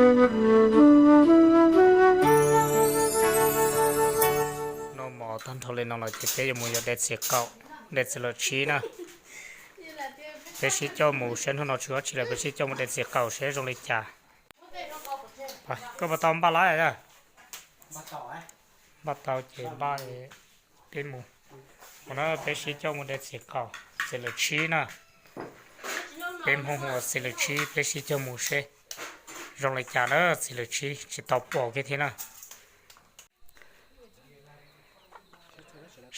Noj mov tag nrho li no los ces peb yuav mus yos de txiv qaum, de txiv lawm tshib na. Peb sib coj mus seb, hnub no tsis ua dab tsi lawm peb sib coj mus de txiv qaum seb zoo li cas. Koj puas tau npaj lawm? Npaj tau ces npaj, peb mus. Ua no peb sib coj mus de txiv qaum, txiv lawm tshib na. Peb Hmoob hu ua txiv lawm tshib, peb sib coj mus seb zoo li cas na, txiv lawm tshib tsis tau pom kiag thiab na.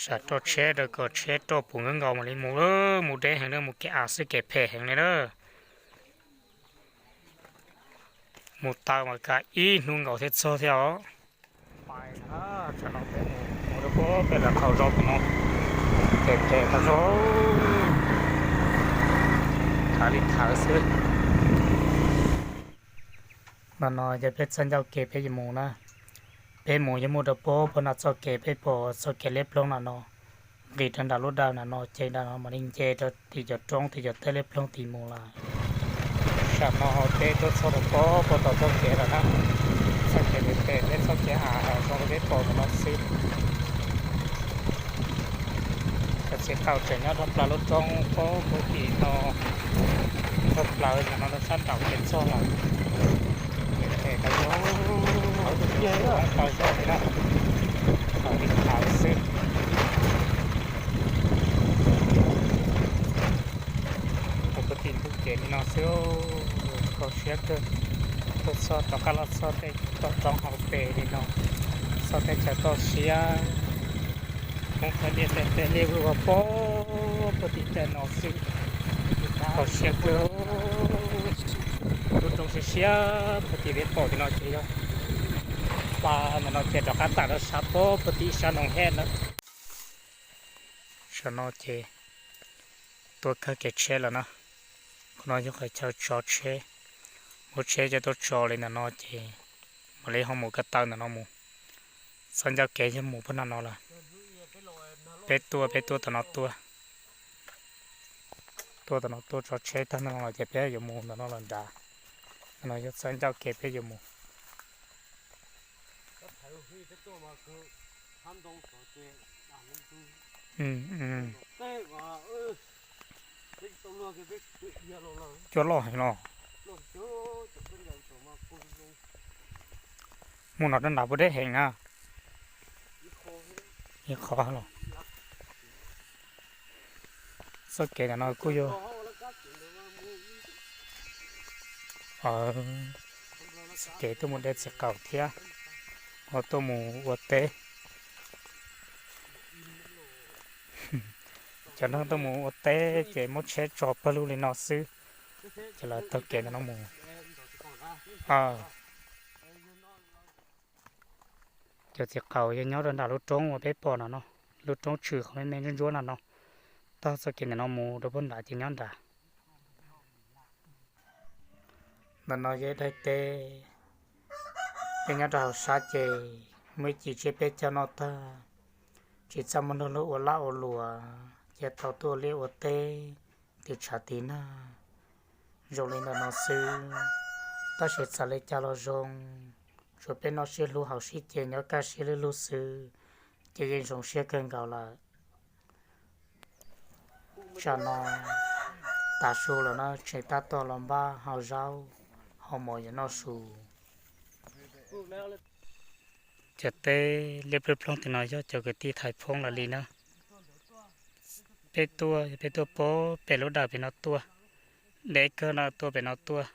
Sam roj tsheb rau kom tsheb roj puv nkaus nkaus mam li mus, mus deb heev na, mus kev av xwb kev phem heev li na. Mus taw mas kav ib hnub nkaus thiaj txog thiab os. Pais na, tsam no peb mus, mus rau puag pem lawv qaum zos tom no, ces pem tau zoo, thawv li thawv xwb. Ntawm no yog peb txoj ncauj kev peb yuav mus na. Peb mus yuav mus rau puag puag nram txoj kev, peb pom txoj kev liab ploog nram no, nqis rau nram lub dawm nram no, ces nram no mam li nce rau tim cov roob tim cov teb liab ploog tim mus lawm. Tam sim no peb tuaj txog rau puag puag tom txoj kev lawm na. Txoj kev pem pem peb txoj kev av zoo li peb pom ntawm no xwb. Cov txiv qaum tseem nyob rau plaws lub roob puag puag tim no, rau plaws ntawm no rau sab nraud ces txog lawm. Ces tau zoo, tau zoo li na, tau li thaum xwb. Tau puag tim ntug kev li no xwb, kho siab kawg. Tuaj txog rov qab los txog tej toj roob hauv pes li no, txog tej chaw toj siab. Hmoob qhov liaj tej tej liaj vwj vog puag puag tim tej no xwb, kho siab kawg. Lub roob siab siab puag tim peb pom tim no ces yog pa ntawm no ces rov qab tawm rau sab puag puag tim sab Noov Hej lawm. Tam sim no ces tuaj kawg kev tsheb lawm na. Qhov no yog qhov chaw tso tsheb, muab tsheb coj tuaj tso li ntawm no ces mam li ho mus ko taw ntawm no mus. Txoj ncauj kev yog mus puag nram no lawm. Peb tuaj, peb tuaj tom no tuaj, tuaj tom no tuaj tso tsheb tag no los ces peb yuav mus ntawm no los nrad. Ntawm no yog txoj ncauj kev peb yuav mus. Cua loj heev los. Mus no rau nram puas deb heev na. Ib qho los. Txoj kev ntawm no kuj yog txoj kev tuaj mus de txiv qaum thiab ho tuaj mus ua teb. Cov neeg tuaj mus ua teb ces muab tsheb tso pawg lug li no xwb, ces lawv taug kev ntawm no mus. Cov txiv qaum yog nyob rau nram lub roob uas peb pom no no, lub roob tshwm qhov me me ntsuab ntsuab no no, taug txoj kev ntawm no mus rau puag nrad ces nyob nrad. Ntawm no yog ib daim teb, peb nyob rau hauv sab ces muaj ib cim tsiab peb caug noj tag, tsis txaj muag nrog luag ua laj ua luam ces tau tuaj ua liaj ua teb tiv tshav tiv nag zoo li ntawm no xwb. Tab sis txawm li cas los zoo, tsuas peb noj sib hlub haus sib ce nyob kaj siab lug lug xwb, ces yeej zoo siab kawg nkaus lawm. Tsam no tav su lawm na, tseem tab tom los npaj hau zaub hau mov yuav noj su. Cov teb liab ploog ploog tim no yog cov kwv tij thaiv phoob lawv li na. Peb tuaj, peb tuaj puag pem lub dawm pem no tuaj, deb kawg no tuaj pem no tuaj,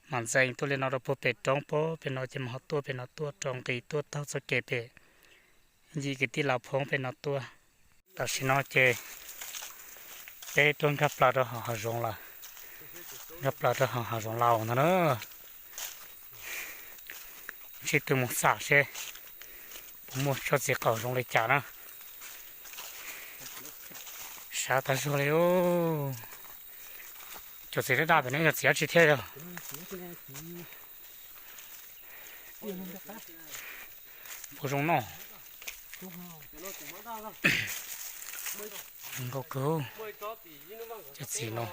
mam ntxeev tuaj li no rau puag pem roob puag pem no ces mam ho tuaj pem no tuaj rau nqis tuaj taug txoj kev pem yim kwv tij laus phoob pem no tuaj. Tam sim no ces peb tuaj nkag plaws rau hauv hav zoov lawm, nkag plaws rau hauv hav zoov laus no na. Sib tw mus xam seb puas muaj tsob txiv qaum zoo li cas na. Sab tag zog li. Cov txiv daj daj pem no yog txiv dab tsi thiab yog? Puas zoo noj? Zoo nkauj kawg cov txiv no.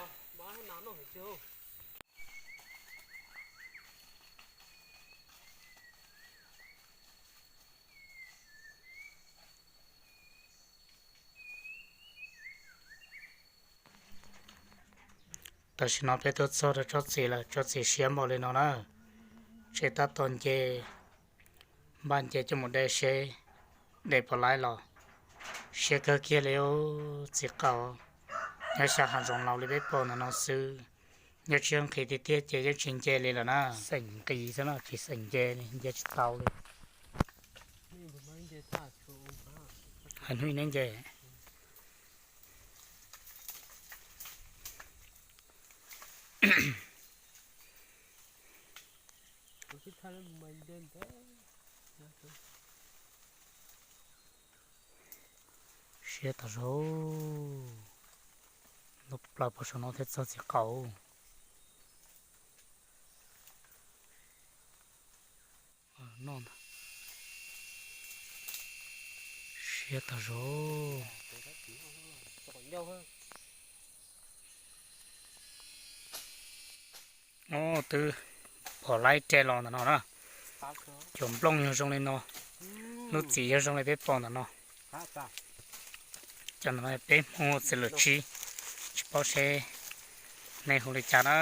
Tam sim no peb tuaj txog rau tsob txiv lawm, tsob txiv siab npaum li no na. Tsev tab tom nce, npaj nce coj mus de seb de puas laib los. Siab kawg kiag li txiv qaub. Nyob xya hav zoov laus li peb pom ntawm no xwb, nyob tsis nqhis tiag tiag ces yeej tsis nce li lawm na. Xeem nqis xwb no tsis xeem nce li, nce tsis tau li. Hais hnub neb nce. Siab tas zog. Ntuj plaws pem saum no thiaj txog txiv qaub. Siab tas zog. Twb pom laib re los ntawm no na. Cov nplooj yog zoo li no, lub txiv yog zoo li peb pom ntawm no. Cov ntawm no peb hu ua txiv lwm tsib, tsis paub seb nej hu li cas na.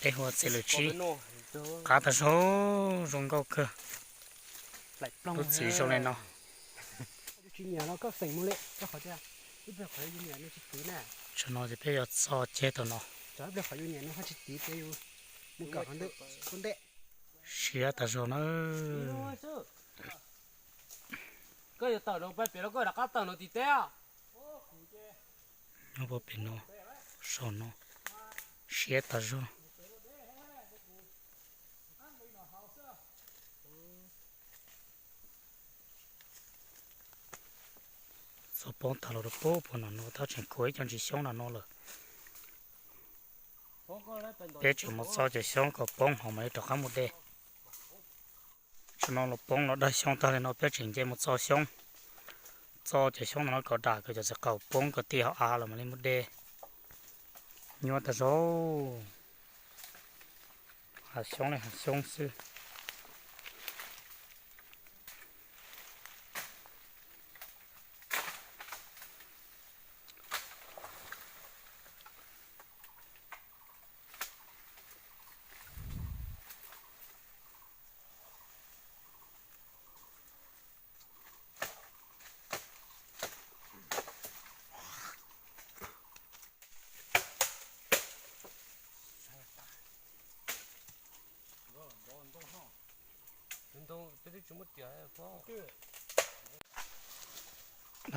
Peb hu ua txiv lwm tsib. Qab tas zog, zoo nkauj kawg. Lub txiv zoo li no. Tam no ces peb yuav txo ceg tam no. Siab tas zog na. Nyob pem no, saum no, siab tas zog. Txo poob tag los rau pem no, tab tseem khuam ib co ntsis xyoob no no lawm. Peb tseem mus txo cov xyoob kom poob hauv mam li rov qab mus de. Tam no los poob los dag xyoob tag li no peb tseem nce mus txo xyoob. Txo cov xyoob no kom dam kom cov txiv qaub poob kom ti hauv av los mam li mus de. Nyuaj tas zog. Hav xyoob li hav xyoob xwb.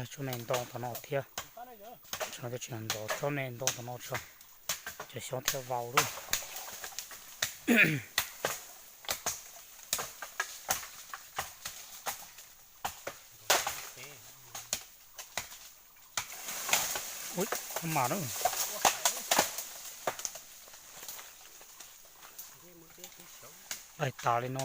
Tsob me ntoo tom no thiab. Tsis ntov tsob me ntoo tom no tso, cov xyoob thiaj vau lawm. Ub, maj mam na. Daig tas li no.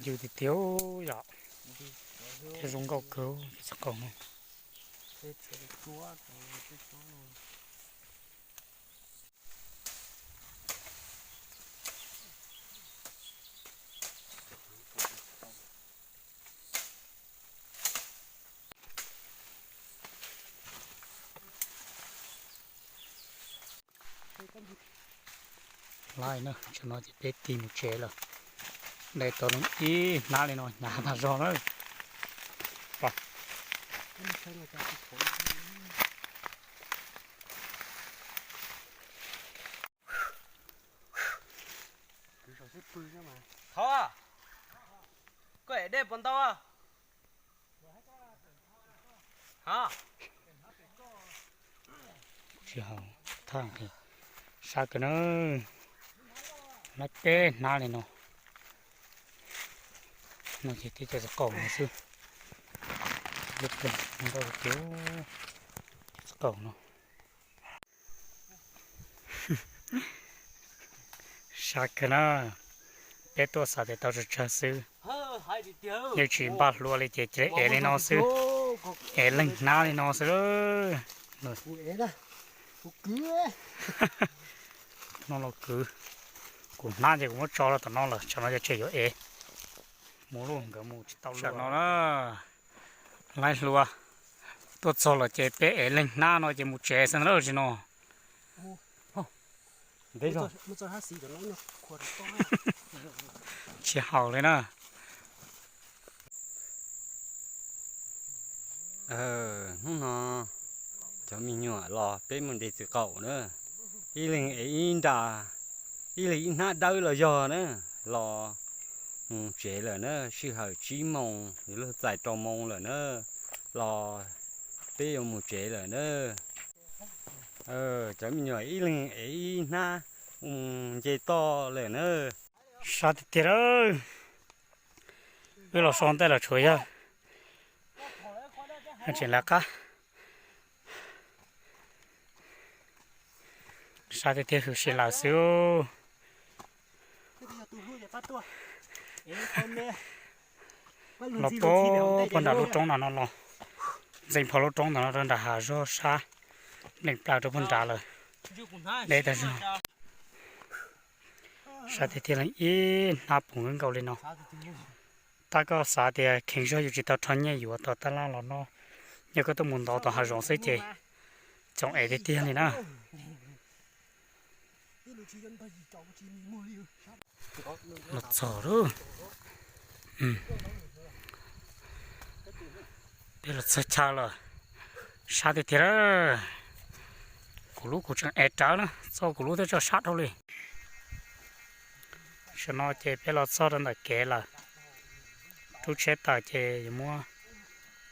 Ncw tiag tiag yom. Thiab zoo nkauj kawg cov txiv qaub no. Laij na, tsam no ces peb tig mus tsev lawm. Dai tau ib hnab li no hnyav tag zog na. Thov, koj ev dej puas ntau? Tsis haus, thaj nqis sab kawg na. Hnab peb hnab li no. No ces tib co txiv qaub no xwb. Ntau tiag, txiv qaum no. Sab kawg na, peb tuaj xav tias tau tsawg tsawg xwb, yeej tsis npaj hlua li ces cia li ev li no xwb, ev leej hnab li no xwb. No los kwv, kuv hnab ces kuv muab tso rau tom no lawm, tsam no ces tseg yuav ev. Mus lauj, nkawd mus tsis tau lawm no na. Laib hlua tuaj txog lawm ces peb ev leej hnab no ces mus tsev xwb na tsis no. Tsis haum li na. Hnub no cov me nyuam los peb mus de txiv qaum na, ib leeg ev ib nra, ib leeg ib hnab dawb los yog na, los mus tsev lawm na, sij hawm tsib moos yuav luag txais rau moos lawm na, los peb yuav mus tsev lawm na. Cov me nyuam ib leeg ev ib hnab mus nce toj lawm na. Sab tiag tiag lawm. Wb los so ntaj los tshuav yawg tseem lawv qab. Sab tiag tiag, hws si lawm xwb. Los puag nram lub roob no no los, ntxeev phom lub roob ntawm no rau nram hav zog sab, nees plaws rau puag nrad lawm. Deb tag zog. Sab tiag tiag, leej ib hnab poob nkaus li no. Tab koj xav tias kheev zog yus tsis tau rho nyiaj yuav tau tab laj los noj, yog koj tuaj mus ntov tom hav zoov xwb ces txoom ev tiag tiag li na. Los txog lawm. Peb los txog chaw lawm. Sab tiag tiag. Kuv lub kuv tseem ev rawv na, txoj kuv lub twb tso sab dhau li. Tam sim no ces peb los txog rau ntawm kev lawm. Rub tsheb tawm ces yuav muab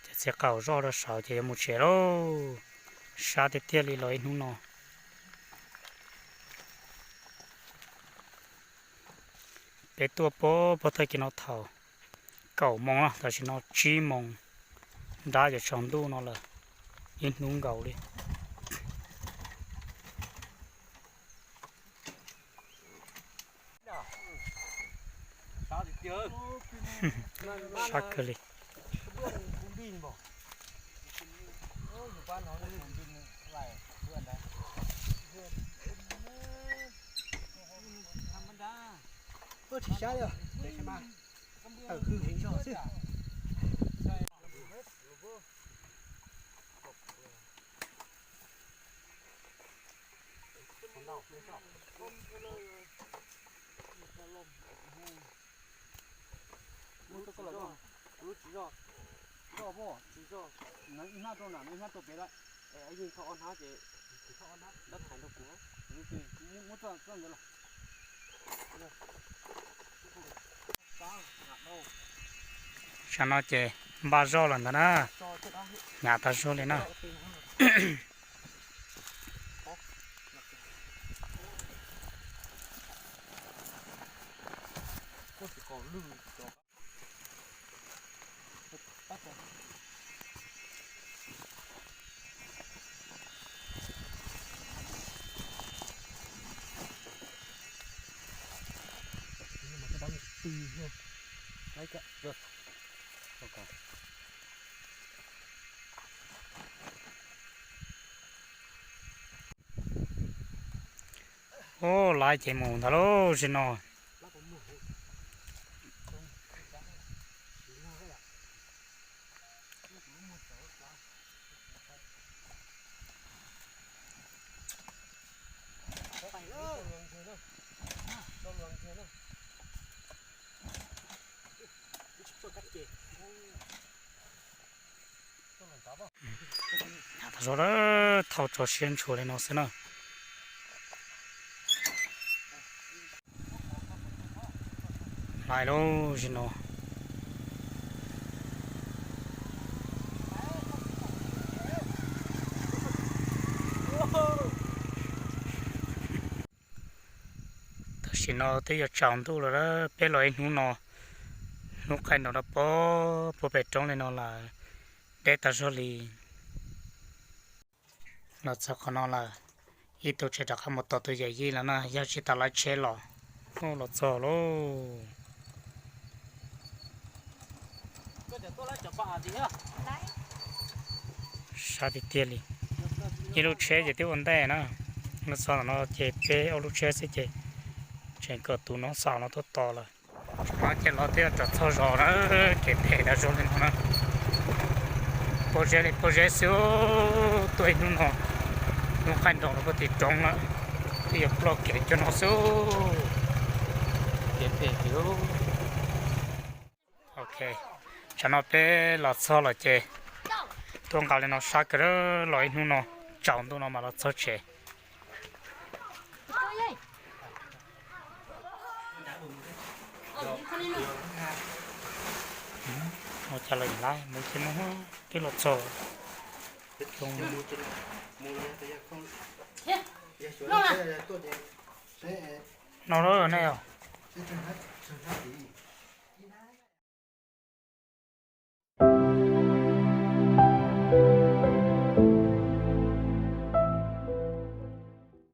cov txiv qaum zoj rau saud ces yuav mus tsev lauj. Sab tiag tiag li los ib hnub no. Peb tuaj puag puag tag kis no thaum kaum moos, tam sim no tsib moos, nrab yuav tsaus ntuj no lawm, ib hnub nkaus li. Sab kawg li. Tsis sab li, tawm hws heev zog xwb. Lub tsis zoj, zoj muaj tsis zoj, ib hnab rau nram no ib hnab rau pem lawm. Yeej tho ob hnab ces dab thaiv rau kuv, muab txoj ntawd los. Tsam no ces npaj zoj lawm ntawd na, hnyav tas zog li na. Ub, laiv ces mus ntag lauj, sim no. Hnyav tas zog lawm, thauj tso siab ntshua li no xwb na. Laiv lauj, sim no. Tam sim no twb yuav tsaus ntuj lawm, peb los ib hnub no, hnub qaij nrog no puag pem roob li no lawm. Deb tas zog li. Los txog qhov no lawm, ib tug tseem rov qab mus tos tus yawm yij lawm na, yog tsis tas lawv tsheb los. Los txog lauj. Sab tiag tiag li. Ib lub tsheb ces twb ua ntej na. Los txog ntawm no ces peb ob lub tsheb xwb ces tseem kawm tus no xaus no tuaj tos lawm. Tam no ces los twb yuav rov txog zos na, kev phem tas zog li no na. Pob zeb li pob zeb xwb, tuaj ib hnub no, hnub qaij nroos los puag tim roob lawm, twb yuav ploj kev cov no xwb. Kev phem li. Ok, tsam no peb los txog lawm ces tuaj nqa li no sab kawg, los ib hnub no tsaus ntuj no mas los txog tsev. Ua cas lawm lawm, mus ces mus, twb los txog. No nej os.